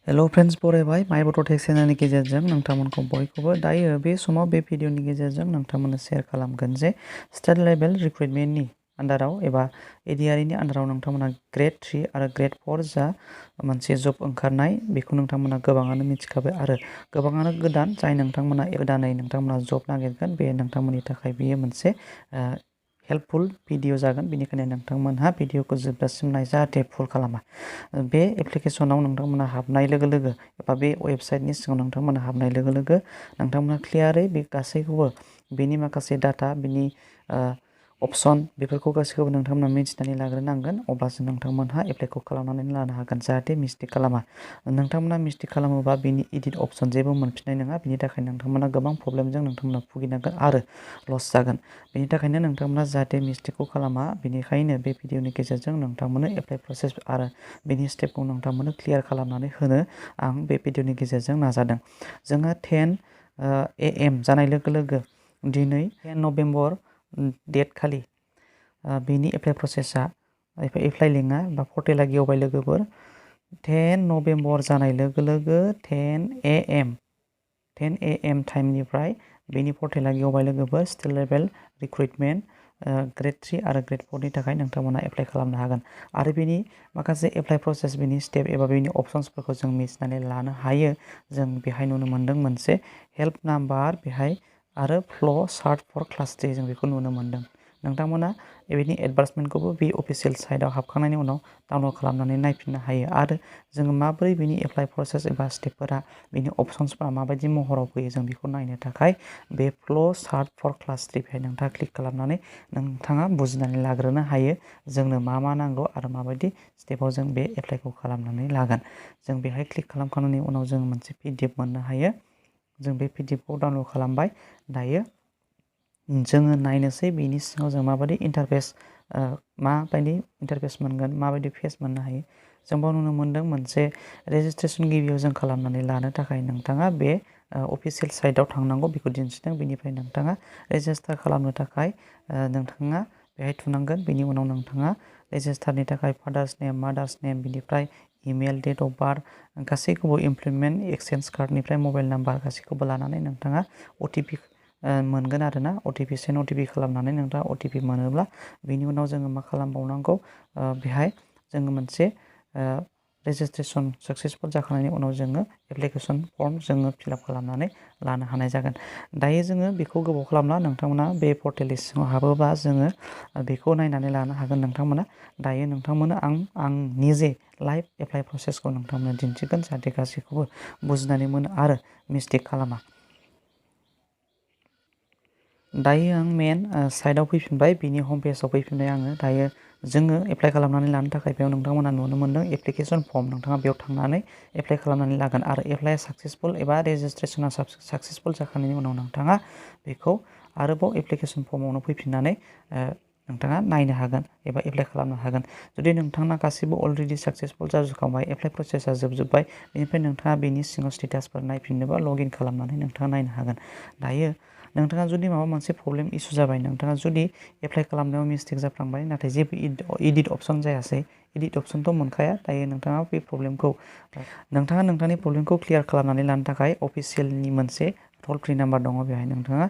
Hello friends बरायबाय माय बोदोएडुकेशननि गेजेरजों नोंथांमोनखौ बयखौबो दायो बे समाव बे भिडिअनि गेजेरजों नोंथांमोननो शेयार खालामगोन जे स्टेट लेभेल रिक्रुटमेन्टनि आन्दाराव एबा एडिआरइनि आन्दाराव नोंथांमोना ग्रेड 3 आरो ग्रेड 4 जा मोनसे जब ओंखारनाय बेखौ नोंथांमोना गोबाङानो मिथिखाबाय आरो गोबाङानो गोदान जाय नोंथांमोना गोदानै नोंथांमोना जब नागिरगोन बे नोंथांमोननि थाखाय बेयो मोनसे हेल्पफुल भिडिअ जागोन बेनिखायनो नोंथांमोनहा भिडिअखौ जोबजासिम नाय जाहाथे भुल खालामा बे एप्लिकेशनाव नोंथांमोना हाबनाय लोगो लोगो एबा बे वेबसाइटनि सिङाव नोंथांमोना हाबनाय लोगो लोगो नोंथांमोना क्लियारै बे गासैखौबो बेनि माखासे डाटा बिनि अपसन बेफोरखौ गासैखौबो नोंथांमोना मिथिनानै लाग्रोनांगोन अब्लासो नोंथांमोनहा एप्लाइखौ खालामनानै लानो हागोन जाहाथे मिस्टेक खालामा नोंथांमोना मिस्टेक खालामोबा बिनि एडिट अपसन जेबो मोनफिननाय नङा बिनि थाखाय नोंथांमोना गोबां प्रब्लेमजों नोंथांमोना भुगिनांगोन आरो लस जागोन बेनि थाखायनो नोंथांमोना जाहाथे मिस्टेकखौ खालामा बेनिखायनो बे भिडिअनि गेजेरजों नोंथांमोननो एप्लाइ प्रसेस आरो बेनि स्टेपखौ नोंथांमोननो क्लियार खालामनानै होनो आं बे भिडिअनि गेजेरजों नाजादों जोंहा 10 AM जानाय लोगो लोगो दिनै 10 नभेम्बर डेट खालि बेनि एप्लाइ प्रसेसा एप्लाइ लिंकआ बा पर्टेला गेवबाय लोगोफोर 10 नभेम्बर जानाय लोगो लोगो 10 AM टाइमनिफ्राय बेनि पर्टेला गेवबाय लोगोफोर स्टेट लेभेल रिक्रुटमेन्ट ग्रेड 3 आरो ग्रेड 4 नि थाखाय नोंथांमोना एप्लाइ खालामनो हागोन आरो बेनि माखासे एप्लाइ प्रसेस बेनि स्टेप एबा बेनि अपसन्सफोरखौ जों मिथिनानै लानो हायो जों बेहाय नुनो मोन्दों मोनसे हेल्प नाम्बार बेहाय आरो फ्ल' सार्ट फर क्लास 3 जों बेखौ नुनो मोन्दों नोंथांमोना बेनि एडभार्टाइजमेन्टखौबो बे अफिसियेल साइटआव हाबखांनायनि उनाव डाउनलड खालामनानै नायफिननो हायो आरो जोङो माबोरै बेनि एप्लाइ प्रसेस एबा स्टेपफोरा बेनि अपसन्सफोरा माबायदि महराव फैयो जों बेखौ नायनो थाखाय बे फ्ल' सार्ट फर क्लास 3 बेहाय नोंथाङा क्लिक खालामनानै नोंथाङा बुजिनानै लाग्रोनो हायो जोंनो मा नांगौ आरो माबायदि स्टेपाव जों बे एप्लाइखौ खालामनानै लागोन जों बेहाय क्लिक खालामखांनायनि उनाव जों मोनसे PDF मोननो हायो जों बे PDFखौ डाउनलड खालामबाय दायो जोङो नायनोसै बेनि सिङाव जों माबायदि इन्टारफेस माबायदि इन्टारफेस मोनगोन माबायदि पेज मोननो हायो जों बाव नुनो मोन्दों मोनसे रेजिस्ट्रेसन गिबियाव जों खालामनानै लानो थाखाय नोंथाङा बे अफिसियेल साइटआव थांनांगौ बेखौ दिन्थिदों बेनिफ्राय नोंथाङा रेजिस्टार खालामनो थाखाय नोंथाङा बेहाय थुनांगोन बेनि उनाव नोंथाङा रेजिस्टारनि थाखाय फादार्स नेम मादार्स नेम बिनिफ्राय इमेल डेट अफ बार्थ गासैखौबो इमप्लयमेन्ट एक्सचेन्ज कार्डनिफ्राय मबाइल नाम्बार गासैखौबो लानानै नोंथाङा OTP मोनगोन आरोना सेन्ड OTP खालामनानै नोंथाङा OTP मोनोब्ला बेनि उनाव जोङो मा खालामबावनांगौ बेहाय जोङो मोनसे रेजिस्ट्रेसन साक्सेसफुल जाखांनायनि उनाव जोङो एप्लिकेसन फर्म जोङो फिलआप खालामनानै लानो हानाय जागोन दायो जोङो बेखौ गोबाव खालामना नोंथांमोना बे पर्टेलनि सिङाव हाबोबा जोङो बेखौ नायनानै लानो हागोन नोंथांमोना दायो नोंथांमोना आं निजे लाइभ एप्लाइ प्रसेसखौ नोंथांमोना दिन्थिगोन जाहाथे गासैखौबो बुजिनानै मोनो आरो मिस्टेक खालामा दायो आं मेन साइटआव फैफिनबाय बिनि हम पेजाव फैफिनबाय आङो दायो जोङो एप्लाइ खालामनानै लानो थाखाय बेयाव नोंथांमोना नुनो मोन्दों एप्लिकेसन फर्म नोंथाङा बेयाव थांनानै एप्लाइ खालामनानै लागोन आरो एप्लाइआ साक्सेसफुल एबा रेजिस्ट्रेसना साक्सेसफुल जाखांनायनि उनाव नोंथाङा बेखौ आरोबाव एप्लिकेसन फर्मावनो फैफिननानै नोंथाङा नायनो हागोन एबा एप्लाइ खालामनो हागोन जुदि नोंथांना गासिबो अलरेडि साक्सेसफुल जाजोबखांबाय एप्लाइ प्रसेसा जोबजोब्बाय बेनिफ्राय नोंथाङा बेनि सिङाव स्टेटासफोर नायफिननोबा लगइन खालामनानै नोंथाङा नायनो हागोन दायो नोंथाङा जुदि माबा मोनसे प्रब्लेम इसु जाबाय नोंथाङा जुदि एप्लाइ खालामनायाव मिस्टेक जाफ्लांबाय नाथाय जेबो इडिट अपसन जायासै इडिट अपसनथ' मोनखाया दायो नोंथाङा बे प्रब्लेमखौ नोंथाङा नोंथांनि प्रब्लेमखौ क्लियार खालामनानै लानो थाखाय अफिसियेलनि मोनसे टल फ्रि नाम्बार दङ बेहाय नोंथाङा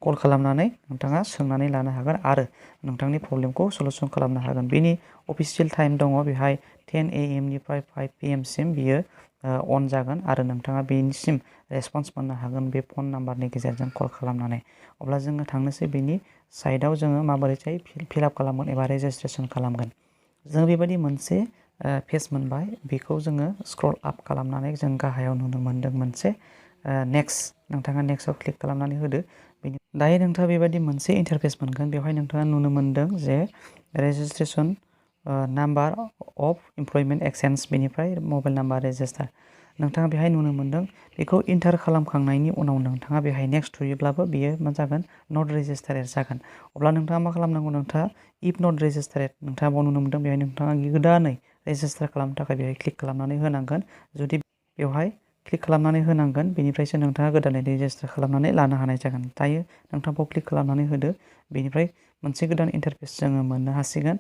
कल खालामनानै नोंथाङा सोंनानै लानो हागोन आरो नोंथांनि प्रब्लेमखौ सल्युसन खालामनो हागोन बेनि अफिसियेल टाइम दङ बेहाय 10 AM निफ्राय 5 PM सिम बियो अन जागोन आरो नोंथाङा बेनिसिम रेसपन्स मोननो हागोन बे फन नाम्बारनि गेजेरजों कल खालामनानै अब्ला जोङो थांनोसै बेनि साइटआव जोङो माबोरैहाय फिलआप खालामगोन एबा रेजिस्ट्रेसन खालामगोन जों बेबायदि मोनसे पेज मोनबाय बेखौ जोङो स्क्रल आप खालामनानै जों गाहायाव नुनो मोन्दों मोनसे नेक्स्ट नोंथाङा नेक्स्टआव क्लिक खालामनानै होदो दायो नोंथाङा बेबायदि मोनसे इन्टारफेस मोनगोन बेवहाय नोंथाङा नुनो मोन्दों जे registration number of employment exchange बेनिफ्राय मबाइल नाम्बार रेजिस्टार नोंथाङा बेहाय नुनो मोन्दों बेखौ इन्टार खालामखांनायनि उनाव नोंथाङा बेहाय नेक्स्ट थुयोब्लाबो बियो मा जागोन नट रेजिस्टारेड जागोन अब्ला नोंथाङा मा खालामनांगौ नोंथाङा इफ नट रेजिस्टारेड नोंथाङा बाव नुनो मोन्दों बेहाय नोंथाङा गोदानै रेजिस्टार खालामनो थाखाय बेहाय क्लिक खालामनानै होनांगोन जुदि बेवहाय क्लिक खालामनानै होनांगोन बेनिफ्रायसो नोंथाङा गोदानै रेजिस्टार खालामनानै लानो हानाय जागोन दायो नोंथांखौ क्लिक खालामनानै होदो बेनिफ्राय मोनसे गोदान इन्टारफेस जोङो मोननो हासिगोन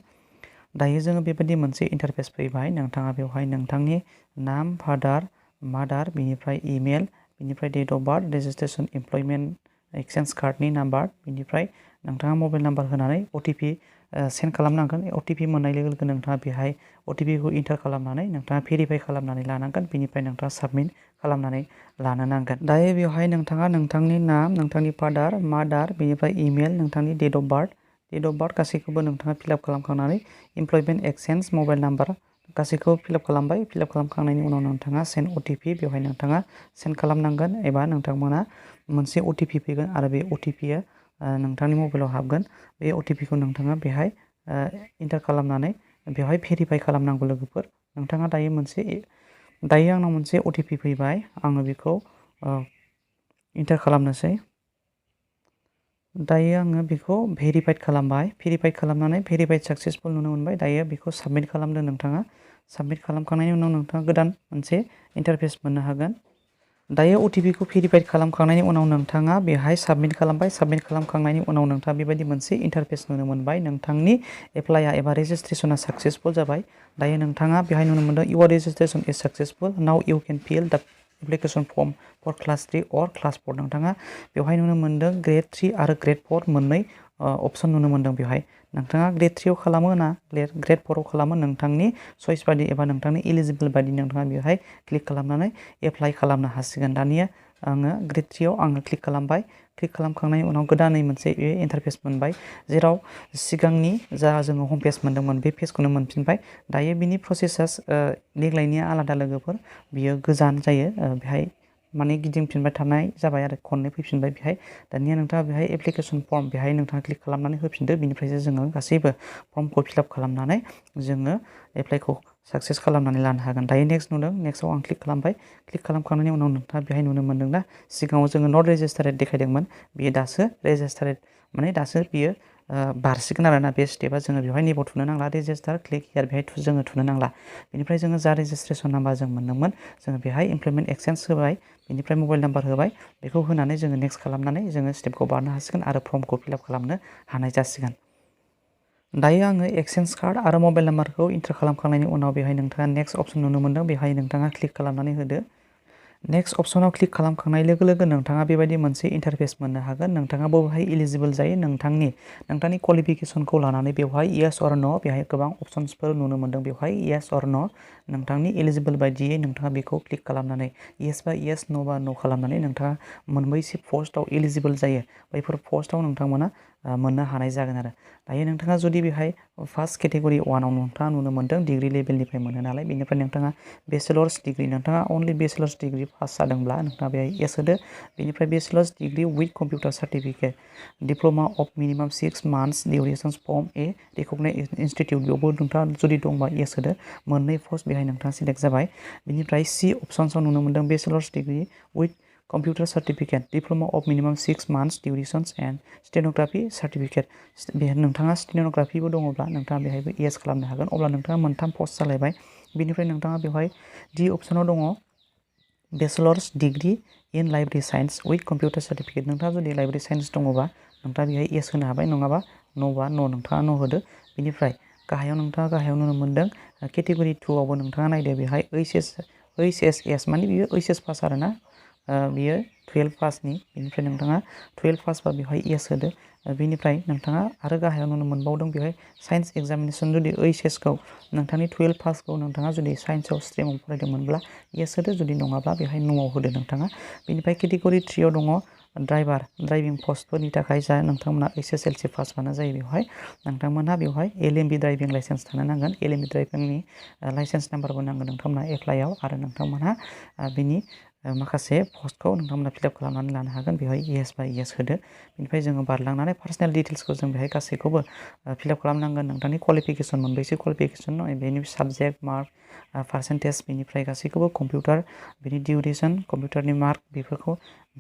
दायो जोङो बेबायदि मोनसे इन्टारफेस फैबाय नोंथाङा बेवहाय नोंथांनि नाम फादार मादार बिनिफ्राय इमेल बिनिफ्राय date of birth registration employment exchange कार्डनि नाम्बार बिनिफ्राय नोंथाङा मबाइल नाम्बार होनानै अटिपि सेन्ड खालामनांगोन अटिपि मोननाय लोगो लोगो नोंथाङा बेहाय अटिपिखौ इन्टार खालामनानै नोंथाङा भेरिफाइ खालामनानै लानांगोन बिनिफ्राय नोंथाङा साबमिट खालामनानै लानो नांगोन दायो बेवहाय नोंथाङा नोंथांनि नाम नोंथांनि फादार मादार बिनिफ्राय इमेल नोंथांनि डेट अफ बार्थ गासैखौबो नोंथाङा फिलआप खालामखांनानै इमप्लयमेन्ट एक्सचेन्ज मबाइल नाम्बार गासैखौबो फिलआप खालामबाय फिलआप खालामखांनायनि उनाव नोंथाङा सेन्ड अटिपि बेवहाय नोंथाङा सेन्ड खालामनांगोन एबा नोंथांमोना मोनसे अटिपि फैगोन आरो बे अटिपिया नोंथांनि मबाइलाव हाबगोन बे अटिपिखौ नोंथाङा बेहाय इन्टार खालामनानै बेवहाय भेरिफाइ खालामनांगौ लोगोफोर नोंथाङा दायो आंनाव मोनसे अटिपि फैबाय आङो बेखौ इन्टार खालामनोसै दायो आङो बेखौ भेरिफाइड खालामबाय भेरिफाइड खालामनानै भेरिफाइड साक्सेसफुल नुनो मोनबाय दायो बेखौ साबमिट खालामदो नोंथाङा साबमिट खालामखांनायनि उनाव नोंथाङा गोदान मोनसे इन्टारफेस मोननो हागोन दायो अटिपिखौ भेरिफाइड खालामखांनायनि उनाव नोंथाङा बेहाय साबमिट खालामबाय साबमिट खालामखांनायनि उनाव नोंथाङा बेबायदि मोनसे इन्टारफेस नुनो मोनबाय नोंथांनि एप्लाइआ एबा रेजिस्ट्रेसना साक्सेसफुल जाबाय दायो नोंथाङा बेहाय नुनो मोनदों इउर रेजिस्ट्रेसन इज साक्सेसफुल नाउ इउ केन फिल दा एप्लिकेसन फर्म फर क्लास 3 अर क्लास 4 नोंथाङा बेवहाय नुनो मोनदों ग्रेड 3 आरो ग्रेड 4 मोननै अपसन नुनो मोनदों बेवहाय नोंथाङा ग्रेड 3 आव खालामो ना ग्रेड 4 आव खालामो नोंथांनि चइस बायदि एबा नोंथांनि इलिजिबोल बायदि नोंथाङा बेवहाय क्लिक खालामनानै एप्लाइ खालामनो हासिगोन दानिया आङो ग्रेड 3 आव आङो क्लिक खालामबाय क्लिक खालामखांनायनि उनाव गोदानै मोनसे इन्टारफेस मोनबाय जेराव सिगांनि जा जोङो हम पेज मोनदोंमोन बे पेजखौनो मोनफिनबाय दायो बिनि प्रसेसा देग्लायनिया आलादा लोगोफोर बियो गोजान जायो बेहाय माने गिदिंफिनबाय थानाय जाबाय आरो खननै फैफिनबाय बेहाय दानिया नोंथाङा बेहाय एप्लिकेसन फर्म बेहाय नोंथाङा क्लिक खालामनानै होफिनदो बिनिफ्रायसो जोङो गासैबो फर्मखौ फिलआप खालामनानै जोङो एप्लाइखौ साक्सेस खालामनानै लानो हागोन दायो नेक्स्ट नुदों नेक्स्टआव आं क्लिक खालामबाय क्लिक खालामखांनायनि उनाव नोंथाङा बेहाय नुनो मोनदों ना सिगाङाव जोङो नट रेजिस्टार्ड देखायदोंमोन बेयो दासो रेजिस्टार्ड माने दासो बियो बारसिगोन आरोना बे स्टेपा जोङो बेवहाय नेबाव थुनो नांला रेजिस्टार क्लिक हियार बेहाय जोङो थुनो नांला बेनिफ्राय जोङो जा रेजिस्ट्रेसन नाम्बार जों मोनदोंमोन जोङो बेहाय इमप्लयमेन्ट एक्सचेन्ज होबाय बेनिफ्राय मबाइल नाम्बार होबाय बेखौ होनानै जोङो नेक्स्ट खालामनानै जोङो स्टेपखौ बारनो हासिगोन आरो फर्मखौ फिलआप खालामनो हानाय जासिगोन दायो आङो एक्सचेन्ज कार्ड आरो मबाइल नाम्बारखौ इन्टार खालामखांनायनि उनाव बेहाय नोंथाङा नेक्स्ट अपसन नुनो मोनदों बेहाय नोंथाङा क्लिक खालामनानै होदो नेक्स्ट अपसनाव क्लिक खालामखांनाय लोगो लोगो नोंथाङा बेबायदि मोनसे इन्टारफेस मोननो हागोन नोंथाङा बेवहाय इलिजिबोल जायो नोंथांनि क्वालिफिकेसनखौ लानानै बेवहाय येस अर न' बेहाय गोबां अपसन्सफोर नुनो मोनदों बेवहाय येस अर न' नोंथांनि इलिजिबोल बायदियै नोंथाङा बेखौ क्लिक खालामनानै येस बा येस न' बा न' खालामनानै नोंथाङा मोनबैसे पस्टआव इलिजिबोल जायो बैफोर पस्टआव नोंथांमोना मोननो हानाय जागोन आरो दायो नोंथाङा जुदि बेहाय फार्स्ट केटेगरि 1आव नोंथाङा नुनो मोनदों डिग्रि लेभेलनिफ्राय मोनो नालाय बेनिफ्राय नोंथाङा बेचेलर्स डिग्रि नोंथाङा अनलि बेचेलर्स डिग्रि पास जादोंब्ला नोंथाङा बेहाय येस होदो बेनिफ्राय bachelor's degree with computer certificate diploma of minimum 6 months duration from a recognised institute बेयावबो नोंथाङा जुदि दंबा येस होदो मोननै पस्ट बेहाय नोंथाङा सिलेक्ट जाबाय बेनिफ्राय सि अपसन्सआव नुनो मोनदों bachelor's degree with computer certificate diploma of minimum 6 months durations and stenography certificate बे नोंथाङा स्टेन'ग्राफिबो दङब्ला नोंथाङा बेहायबो येस खालामनो हागोन अब्ला नोंथाङा मोनथाम पस्ट जालायबाय बेनिफ्राय नोंथाङा बेवहाय डि अपसनाव दङ bachelor's degree in library science with computer certificate नोंथाङा जुदि लाइब्रेरि साइन्स दङबा नोंथाङा बेहाय येस होनो हाबाय नङाबा न'बा न' नोंथाङा न' होदो बेनिफ्राय नोंथाङा गाहायाव नुनो मोनदों केटेगरि 2आवबो नोंथाङा नायदो बेहाय ओइस एस माने बियो ओइस एस पास आरोना बियो 12 पासनि बेनिफ्राय नोंथाङा 12 पासबा बेवहाय येस होदो बेनिफ्राय नोंथाङा आरो गाहायाव नुनो मोनबावदों बेवहाय साइन्स एग्जामिनेसन जुदि ओइस एसखौ नोंथांनि 12 पासखौ नोंथाङा जुदि साइन्सआव स्ट्रिमाव फरायदोंमोनब्ला येस होदो जुदि नङाब्ला बेवहाय न'आव होदो नोंथाङा बेनिफ्राय केटेगरि 3आव दङ ड्राइभिं पस्टफोरनि थाखाय जा नोंथांमोना SSLC पासबानो जायो बेवहाय नोंथांमोनहा बेवहाय LMB ड्राइभिं लाइसेन्स थानो नांगोन LMB ड्राइभिंनि लाइसेन्स नाम्बारबो नांगोन नोंथांमोना एप्लाइआव आरो नोंथांमोनहा बिनि माखासे पस्टखौ नोंथांमोना फिलआप खालामनानै लानो हागोन बेवहाय येस बा येस होदो बेनिफ्राय जोङो बारलांनानै पार्सनेल डिटेल्सखौ जों बेहाय गासैखौबो फिलआप खालामनांगोन नोंथांनि क्वालिफिकेसन मोनबैसे क्वालिफिकेसन बेनि साबजेक्ट मार्क पार्सेन्टेज बेनिफ्राय गासैखौबो कम्पिउटार बिनि डिउरेसन कम्पिउटारनि मार्क बेफोरखौ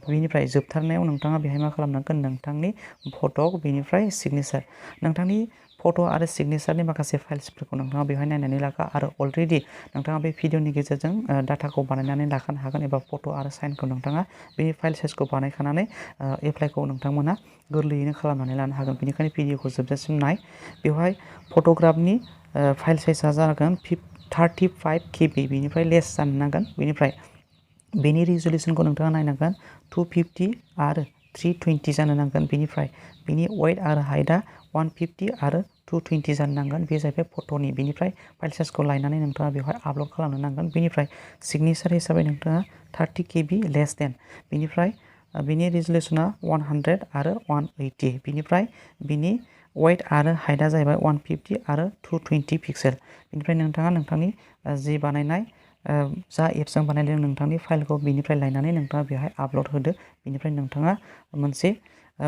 बेनिफ्राय जोबथारनायाव नोंथाङा बेहाय मा खालामनांगोन नोंथांनि फट' बेनिफ्राय सिगनेचार नोंथांनि फट' आरो सिगनेचारनि माखासे फाइल्सफोरखौ नोंथाङा बेवहाय नायनानै लाखा आरो अलरेडि नोंथाङा बे भिडिअनि गेजेरजों डाटाखौ बानायनानै लाखानो हागोन एबा फट' आरो साइनखौ नोंथाङा बेनि फाइल साइजखौ बानायखानानै एप्लाइखौ नोंथांमोना गोरलैयैनो खालामनानै लानो हागोन बेनिखायनो भिडिअखौ जोबजासिम नाय बेवहाय फट'ग्राफनि फाइल साइजआ जागोन 35 KB बेनिफ्राय लेस जानो नांगोन। बेनिफ्राय बेनि रिजलिउसनखौ नोंथाङा नायनांगोन 250 आरो 320 जानो नांगोन। बेनिफ्राय बेनि वेट आरो हाइटआ 150 आरो 220 जानो नांगोन। बे जाहैबाय फट'नि। बेनिफ्राय फाइल साइजखौ लायनानै नोंथाङा बेवहाय आपल'ड खालामनो नांगोन। बेनिफ्राय सिगनेचार हिसाबै नोंथाङा 30 KB लेस देन। बेनिफ्राय बेनि रिजलिउसना 100 आरो 180। बेनिफ्राय बिनि वेट आरो हाइटआ जाहैबाय 150 आरो 220 पिक्सेल। बेनिफ्राय नोंथाङा नोंथांनि जि बानायनाय जा एप्सजों बानायदों नोंथांनि फाइलखौ बेनिफ्राय लायनानै नोंथाङा बेवहाय आपल'ड होदो। बेनिफ्राय नोंथाङा मोनसे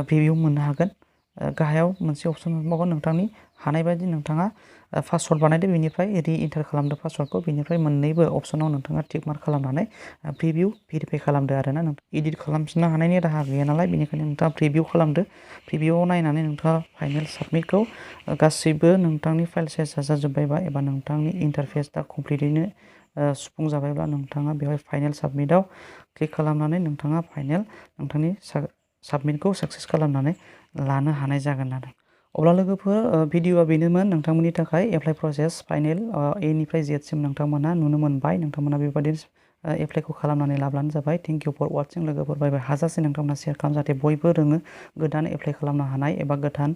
भिउ मोननो हागोन। गाहायाव मोनसे अपसन मोनबावगोन। नोंथांनि हानाय बायदि नोंथाङा पासवर्ड बानायदो। बेनिफ्राय रि-इन्टार खालामदो पासवर्डखौ। बेनिफ्राय मोननैबो अपसनाव नोंथाङा टिक मार्क खालामनानै प्रिभिउ भेरिफाइ खालामदो आरोना। एडिट खालामफिननो हानायनि राहा गैया नालाय, बेनिखायनो नोंथाङा प्रिभिउ खालामदो। प्रिभिउआव नायनानै नोंथाङा फाइनेल साबमिटखौ गासैबो नोंथांनि फाइल साइजआ जाजोब्बायबा एबा नोंथांनि इन्टारफेसआ कमप्लिटैनो सुफुंजाबायब्ला नोंथाङा बेवहाय फाइनेल साबमिटआव क्लिक खालामनानै नोंथाङा फाइनेल नोंथांनि साबमिटखौ साक्सेस खालामनानै लानो हानाय जागोन आरो। अब्ला लोगोफोर भिडिअआ बेनोमोन नोंथांमोननि थाखाय एप्लाइ प्रसेस फाइनेल एनिफ्राय जेडसिम नोंथांमोना नुनो मोनबाय। नोंथांमोना बेबायदिनो एप्लाइखौ खालामनानै लाब्लानो जाबाय। थेंक इउ फर वाचिं लोगोफोर। बाय बाय। हाजासे नोंथांमोना शेयार खालाम जाहाथे बयबो रोङो गोदान एप्लाइ खालामनो हानाय एबा गोदान